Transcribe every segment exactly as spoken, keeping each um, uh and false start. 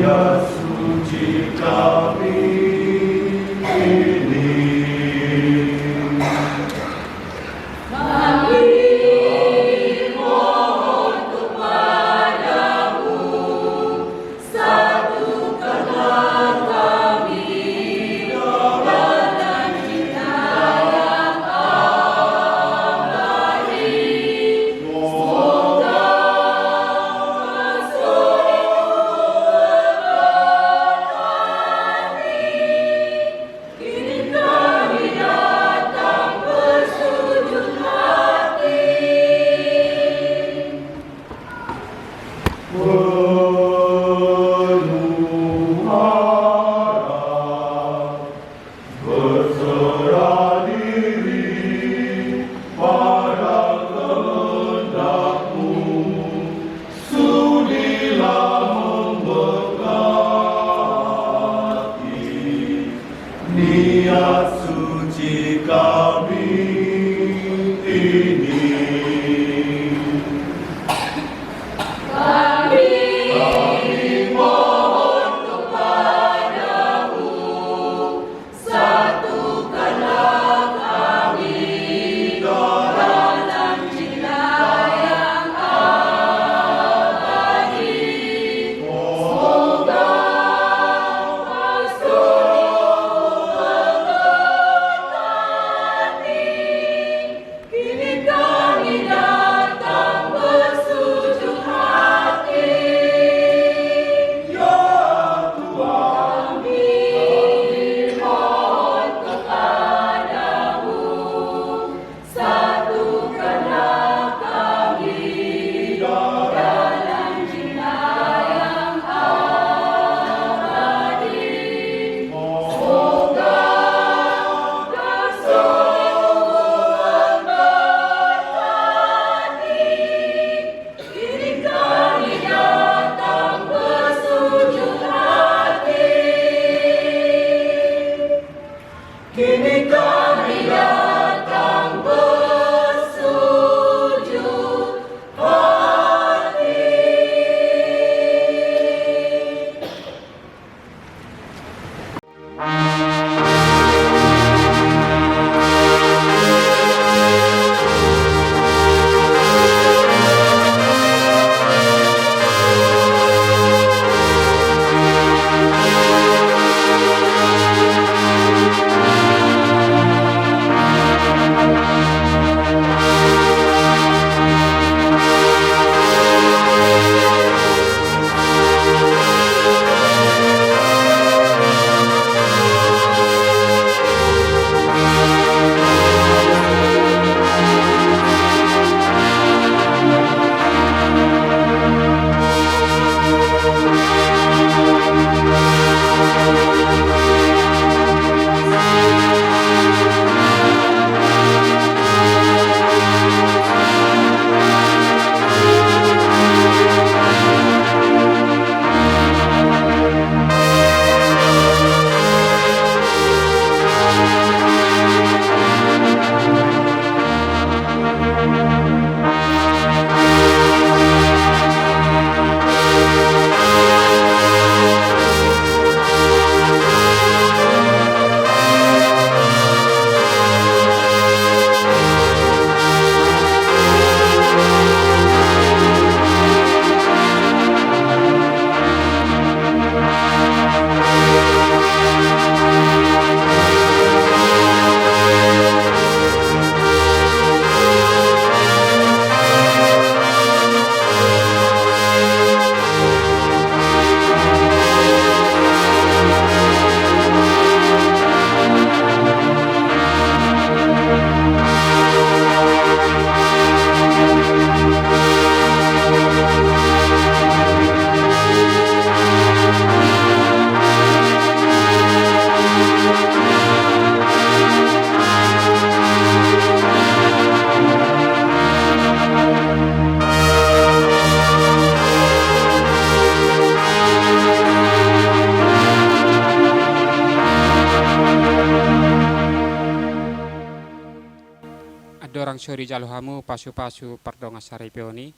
Suci kami ini. Kami mohon kepadamu, satukanlah kami dengan cinta yang abadi. Semoga kini kami datang bersujud hati. Penuh harap, berserah diri pada kehendak-Mu. Sudilah memberkati niat suci kami ini. Kami, kami mohon kepadamu, satukanlah kami dalam cinta yang abadi. Semoga Kau selalu memberkati. Kini kami datang bersujud hati. Ya Tuhan, kami mohon kepadamu, satukanlah kami dalam cinta yang abadi. Semoga Kau selalu memberkati. Kini kami datang bersujud hati. Kini kami datang bersujud hati. Andorang so dijalo hamu pasupasu pardongansaripeon i,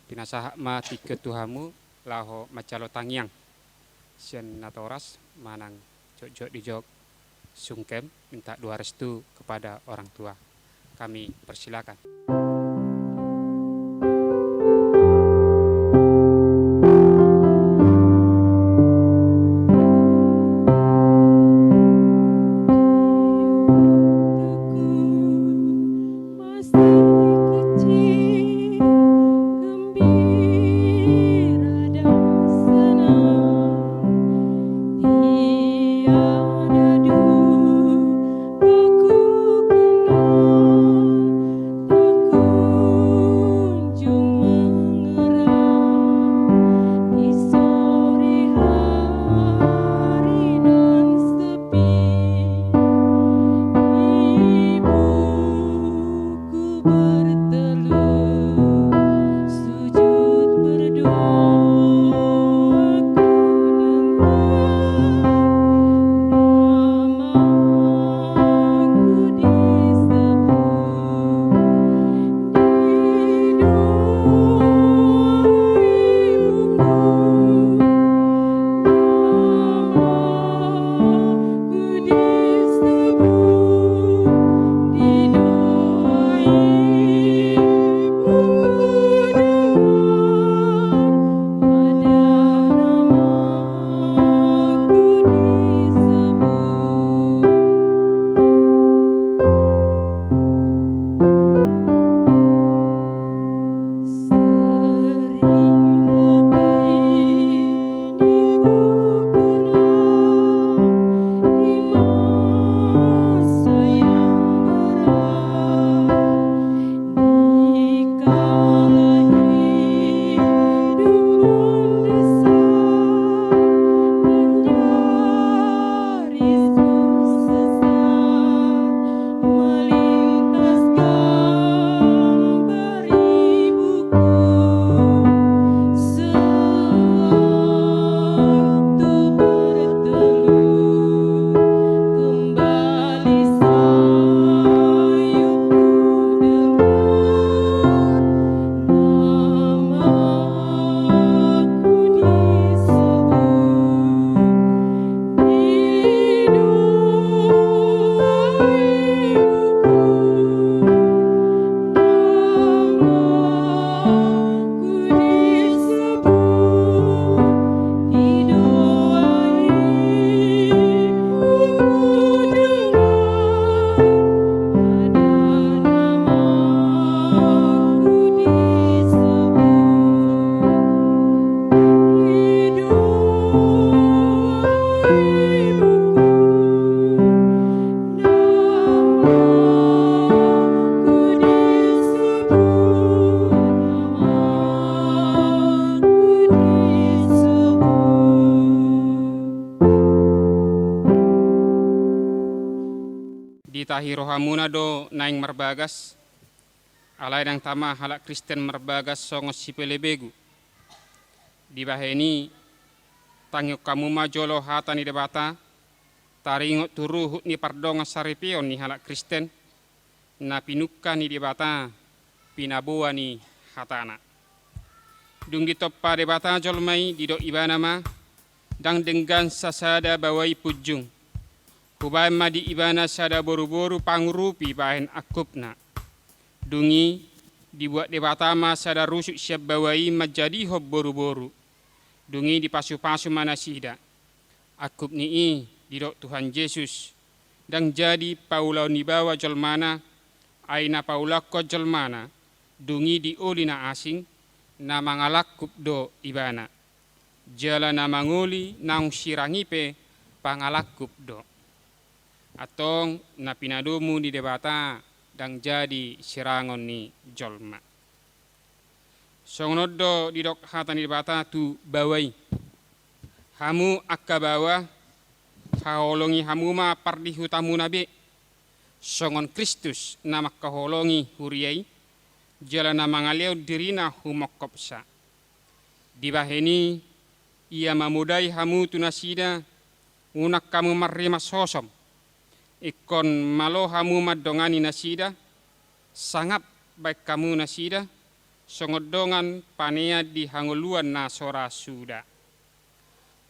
pinasahat ma tingki on tu hamu laho manjalo tangiang. Sian natoras manang jotjot dijok sungkem, minta doa restu kepada orang tua. Kami persilakan. Ditahi rohamuna do naeng marbagas, alai ndang tama halak Kristen marbagas songon sipelebegu. Dibahen i, tangihon hamu ma jolo hata ni Debata, taringot tu ruhut ni pardongansaripeon ni halak Kristen, na pinungka ni Debata, pinaboa ni hatana. Dung ditompa Debata jolma i, didok Ibana ma, ndang denggan sasada baoa i punjung. Hubahen ma di ibana sada boruboru pangurupi bahen angkupna. Dung i dibuat Debata ma sada rusuk sian baoa i manjadihon boruboru. Dung i dipasupasu ma nasida. Angkup ni i, didok Tuhan Jesus, ndang jadi paulaon ni baoa jolmana, ai na paulaonkon jolmana, dung i dioli na asing, na mangalangkup do ibana. Jala na mangoli naung sirang i pe pangalangkup do. Antong na pinadomu ni Debata ndang jadi sirangon ni jolma. Songon on do didok hata ni Debata tu baoa i. Hamu angka baoa, haholongi hamu ma pardihutamuna be, songon Kristus na mangkaholongi huria i, jala na mangalehon dirina humongkopsa. Dibahen i, ia mamodai hamu tu nasida, unang hamu marrimas hosom. Ingkon malo hamu mandongani nasida, sangap bahen hamu nasida, songon dongan panean di hangoluan na so ra suda.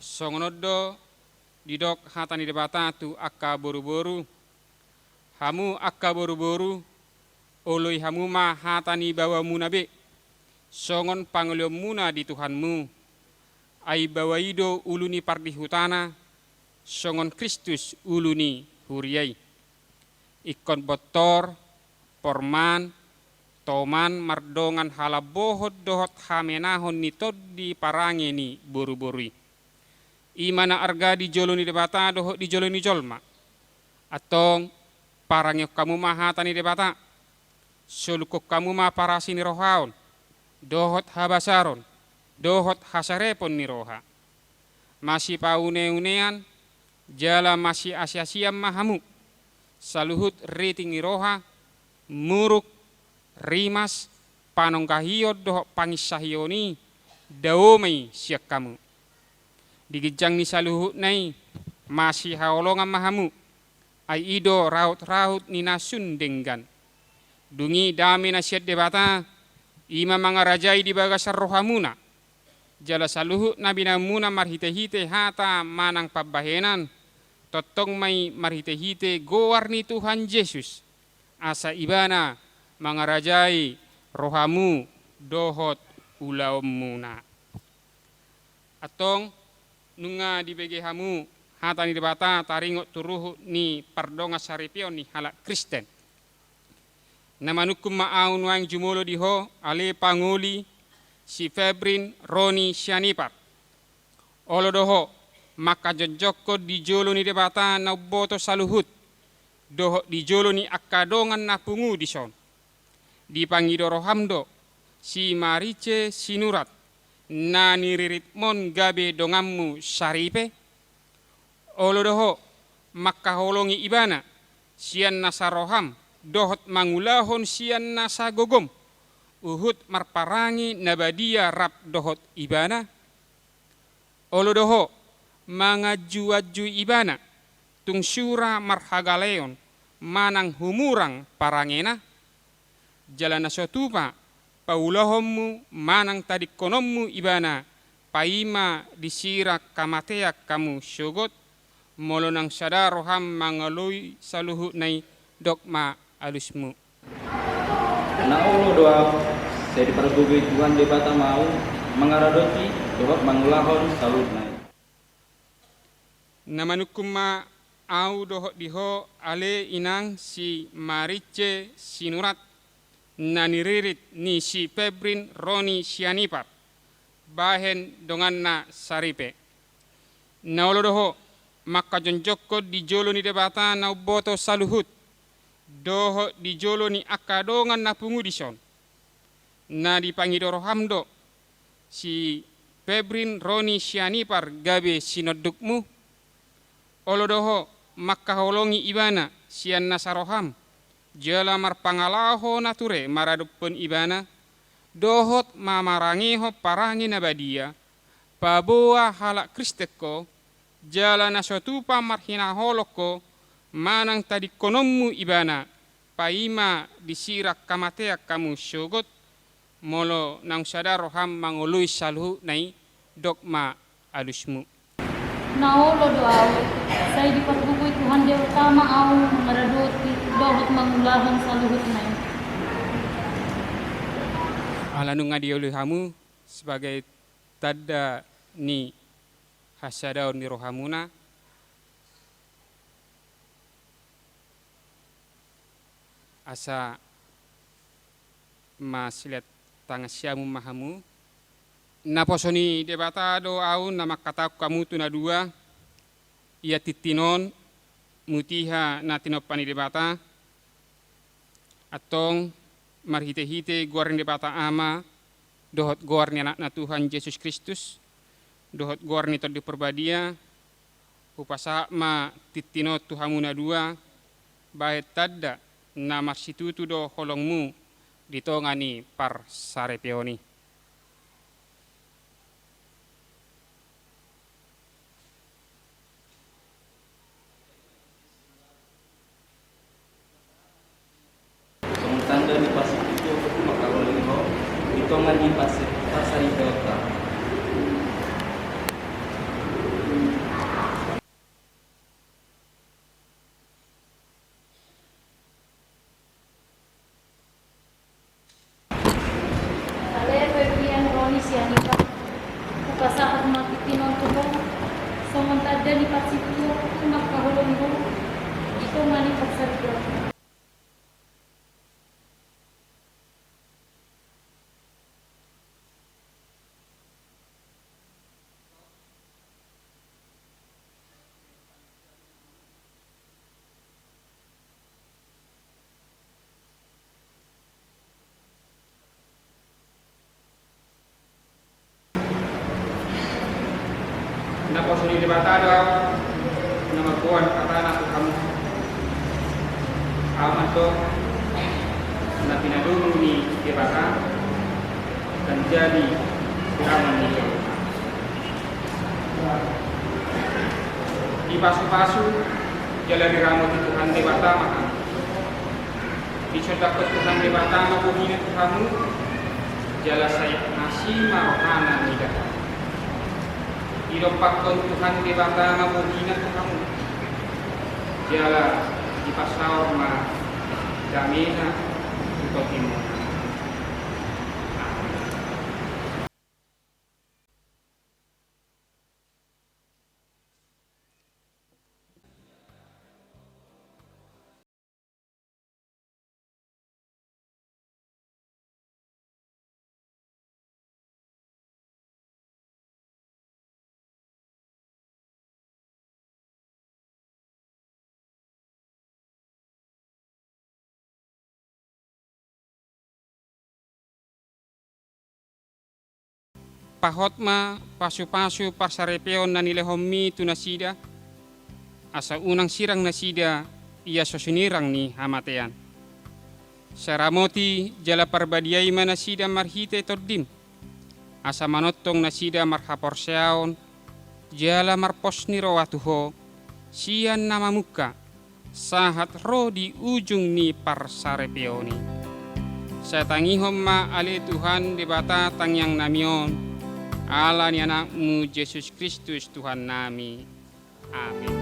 Songon on do didok hata ni Debata tu angka boruboru: Hamu angka boruboru, oloi hamu ma hata ni baoamuna be, songon pangoloionmuna di Tuhanmu. Ai baoa i do ulu ni pardihutana, songon Kristus ulu ni huria i. Ingkon bontor, porman, toman mardongan halambohon dohot hamenahon ni tondi parange ni boruboru i. I ma na arga di jolo ni Debata dohot di jolo ni jolma. Antong, parangehon hamu ma hata ni Debata. Solukhon hamu ma parasi ni roha on, dohot habasaron, dohot hasarepon ni roha. Masipauneunean jala masiasiasian ma hamu. Saluhut riting ni roha, muruk, rimas, panonggahion dohot panginsahion i, dao ma i sian hamu. Di ginjang ni saluhutna i, masihaholongan ma hamu. Ai i do rahut-rahut ni na sun denggan. Dung i dame na sian Debata, i ma mangarajai di bagasan rohamuna. Jala saluhut na binahenmuna marhitehite hata manang pambahenan, tongtong ma i marhitehite goar ni Tuhan Jesus, asa Ibana mangarajai rohamu dohot ulaonmuna. Antong, nunga dibege hamu hata ni Debata taringot tu ruhut ni pardongansaripeon ni halak Kristen. Na manungkun ma ahu nuaeng jumolo di ho, ale pangoli, si Febrin Roni Sianipar. Olo do ho, mangkajongjongkon di jolo ni Debata na umboto saluhut, dohot di jolo ni angka dongan na pungu dison. Dipangido roham do si Marice Sinurat, na niriritmon gabe donganmu saripe? Olo do ho, mangkaholongi ibana sian nasa roham, dohot mangulahon sian nasa gogom, huhut marparange na badia rap dohot ibana? Olo do ho, manganjuanjui ibana, tung sura marhagaleon, manang humurang parangena? Jala na so tupa paulahonmu manang tadingkononmu ibana, paima disirang hamatean hamu sogot? Molo naung sada roham mangoloi saluhutna i, dok ma alusmu. Na olo do ahu, sai dipargogoi Tuhan Debata ma ahu, mangaradoti dohot mangulahon saluhutna i. Na manungkun ma ahu dohot di ho, ale inang si Marice Sinurat, na niririt ni si Febrin Roni Sianipar, bahen donganna saripe. Na olo do ho, mangkajongjongkon di jolo ni Debata na umboto saluhut, dohot di jolo ni angka dongan na pungu dison. Na dipangido roham do si Febrin Roni Sianipar gabe sinondukmu? Olo do ho, mangkaholongi ibana sian nasa roham, jala marpangalaho na ture maradophon ibana, dohot mamarangehon parange na badia, paboa halak Kristen ho, jala na so tupa marhinaholong ho, manang tadingkononmu ibana, paima disirang hamatean hamu sogot? Molo naung sada roham mangoloi saluhutna i, dok ma alusmu. Na olo do ahu, sai dipargogoi Tuhan Debata ma ahu, mangaradoti dohot mangulahon saluhutna i. Ala nunga dioloi hamu sebagai tanda ni hasadaon ni rohamuna, asa masilean tangan siamun ma hamu. Naposo ni Debata do ahu na mangkatahon hamu tu na dua, ia tintin on, mutiha na tinompa ni Debata. Antong, marhitehite goar ni Debata Ama, dohot goar ni Anakna Tuhan Jesus Kristus, dohot goar ni Tondi Parbadia, hupasahat ma tintin on tu hamu na dua, bahen tanda na marsitutu do holongmu di tonga ni parsaripeon i. Songon tanda ni parsitutu mangkaholongi ho di tonga ni parsa-, parsaripeonta. Martingki on tu ho, songon tanda ni parsituhon tu mangkaholongi ho di tonga ni parsaripeon. Naposo ni Debata do ahu, na mamboan hatana tu hamu. Ahu ma do na pinadomu ni Debata, dan jadi siraman ni Debata. Dipasupasu jala diramoti Tuhan Debata ma hamu. Disoldakkon Tuhan Debata ma bohina tu hamu, jala sai asi ma rohana mida hamu. Didompakkon Tuhan Debata ma bohina tu hamu, jala dipasaor ma damena tu tondim. Pahot ma pasupasu parsaripeon na nilehonmi tu nasida, asa unang sirang nasida ia so sinirang ni hamatean. Sai ramoti jala parbadiai ma nasida marhite tondim, asa manongtong nasida marhaporseaon jala marpos ni roha tu ho, sian na mamungka, sahat ro di ujung ni parsaripeon i. Sai tangihon ma ale Tuhan Debata tangiangnami on, ala ni Anakmu Jesus Kristus Tuhannami. Amin.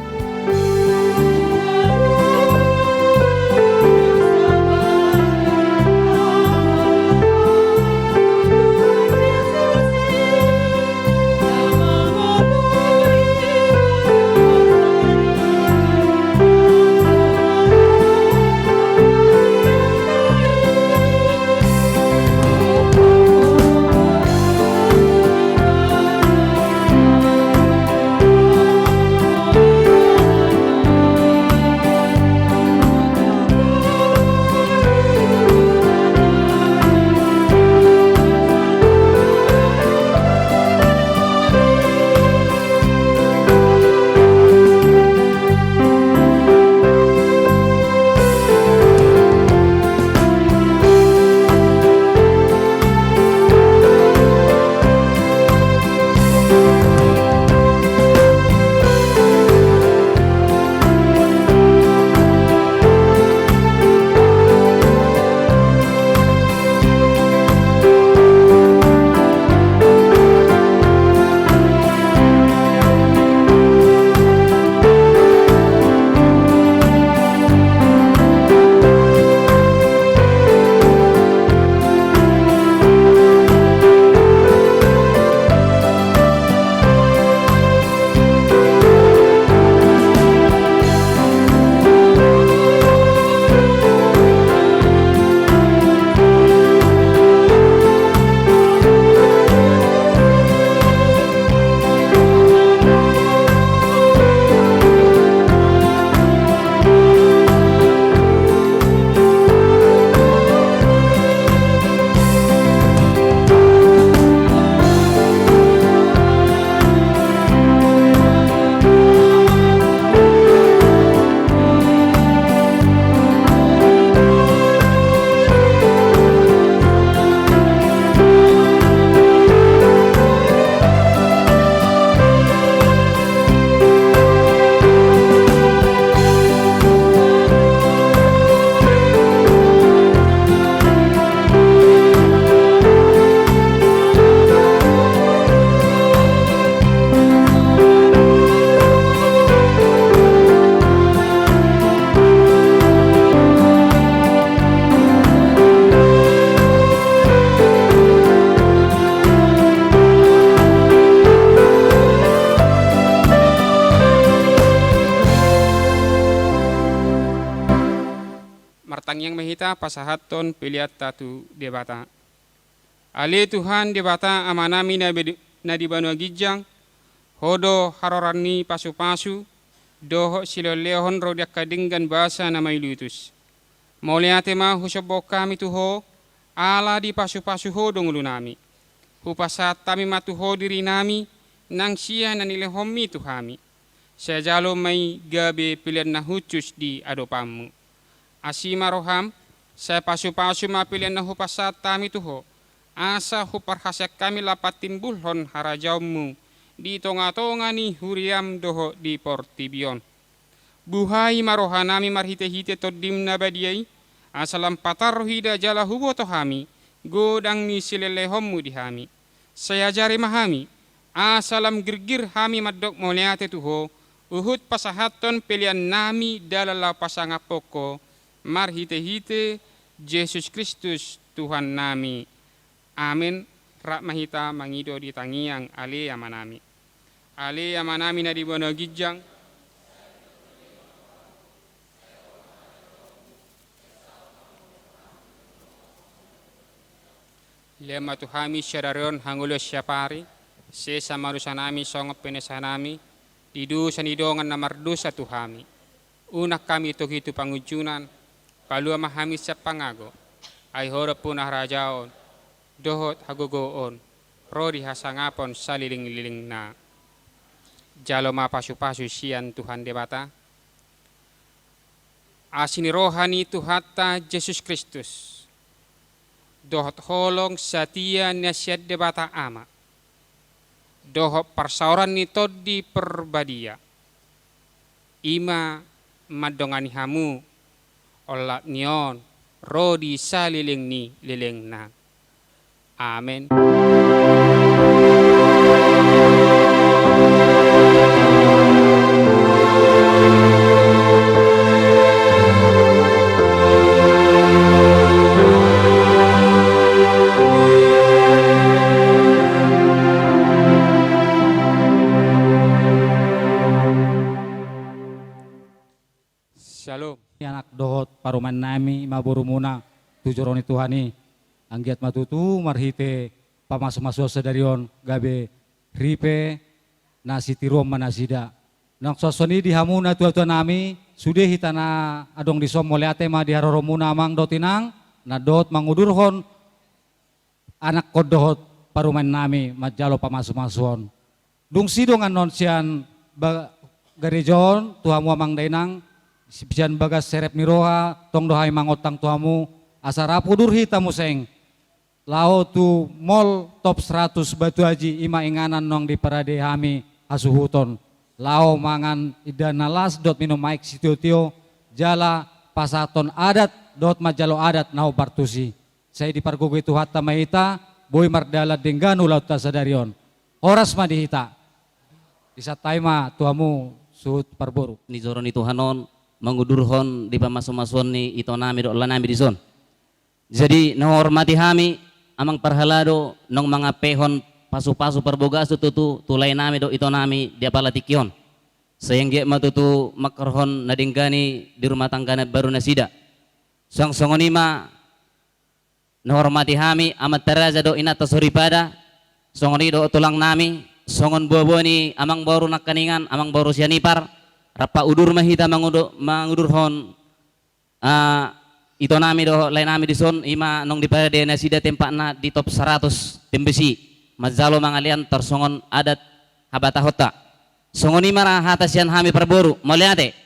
Tangiang ma hita pasahathon peleanta tu Debata. Ale Tuhan Debata Amanami na be-, na di banua ginjang, Ho do haroroan ni pasupasu, dohot silehonlehon ro di angka denggan basa na mailutus. Mauliate ma husomba hami tu Ho, ala dipasupasu Ho do ngolunami. Hupasahat hami ma tu Ho dirinami, nang sian na nilehonMi tu hami. Sai jalo ma i gabe pelean na hushus di adopanMu. Asi ma rohaM, sai pasupasu ma pelean na hupasahat hami tu Ho, asa huparhaseang hami laho patimbulhon harajaonMu di tongatonga ni huriaM dohot di portibi on. Buhai ma rohanami marhitehite TondiM na badia i, asa lam patar hita jala huboto hami godang ni silehonlehonMu di hami. Sai ajari ma hami, asa lam girgir hami mandok mauliate tu Ho, huhut pasahathon peleannami dalan laho pasangaphon Ho, marhitehite Jesus Kristus Tuhannami. Amen. Rap ma hita mangido di tangiang, Ale Amanami. Ale Amanami na di banua ginjang. Lehon ma tu hami sadari on hangoluan siapari, sesa ma dosanami songon panesanami di dosa ni dongan na mardosa tu hami. Unang hami togihon tu pangunjunan, palua ma hami sian pangago. Ai Ho do nampuna harajaon, dohot hagogoon, ro di hasangapon salelenglelengna. Jalo ma pasupasu sian Tuhan Debata, asi ni roha ni Tuhanta Jesus Kristus, dohot holong satia na sian Debata Ama, dohot parsaoran ni Tondi Parbadia, i ma mandongani hamu olat ni on ro di saleleng ni lelengna. Amen. Syalom. Anak dohot parumaennami, ima borumuna, tu joro ni Tuhan i. Anggiat ma tutu marhite pamasumasuon sadari on gabe ripe na sitiruon ma nasida. Nang songon i di hamu natuatuanami, sude hita na adong dison, mauliate ma di haroromuna amang dohot inang, na dohot mangudurhon anakkon dohot parumaennami manjalo pamasumasuon. Dung sidongan on sian ba-, gareja on tu hamu amang dainang, si-, sian bagas serep ni roha, tong do hami mangontang tu hamu, asa rap udur hita muse laho tu Mall Top seratus Batu Aji, ima inganan naung diparade hami hasuhuton. Laho mangan indahan na las dohot minum aek sitiotio, jala pasahathon adat dohot manjalo adat na hombar tusi. Sai dipargogoi Tuhanta ma hita, boi mardalan denggan ulaonta sadari on. Horas ma di hita. Disantabi ma tu hamu suhut parboru. Ni joro ni Tuhan on, mangudurhon di pamasumasuon ni itonami dohot laenami dison. Jadi, na huhormati hami, amang parhalado, naung mangampehon pasupasu parbagason tutu, tu laenami dohot itonami di apala tingki on. Sai anggiat ma tutu mangkorhon na denggan i di rumah tangga na baru nasida. Suang songon i ma na huhormati hami, amanta raja dohot inanta soripada, songon i dohot tulangnami, songon boaboa ni amang boru nangkiningan, amang boru Sianipar, rap paudur ma hita mangudu-, mangudurhon, ah, itonami dohot laenami dison, ima naung diparade nasida tempatna di Top seratus Tembesi, manjalo mangalean tarsongon adat habatahonta. Songon i ma ra hata sian hami parboru, mauliate.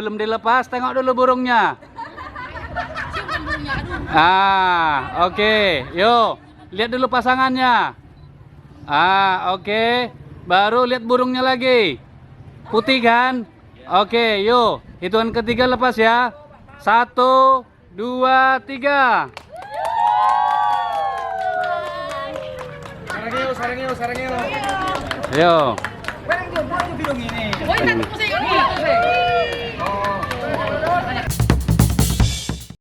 Belum dilepas, tengok dulu burungnya. Ah, oke. Yo, lihat dulu pasangannya. Ah, oke. Baru lihat burungnya lagi. Putih kan? Oke, yo. Hitungan ketiga lepas ya. Satu, dua, tiga. Sarangeo, sarangeo, sarangeo. Yo.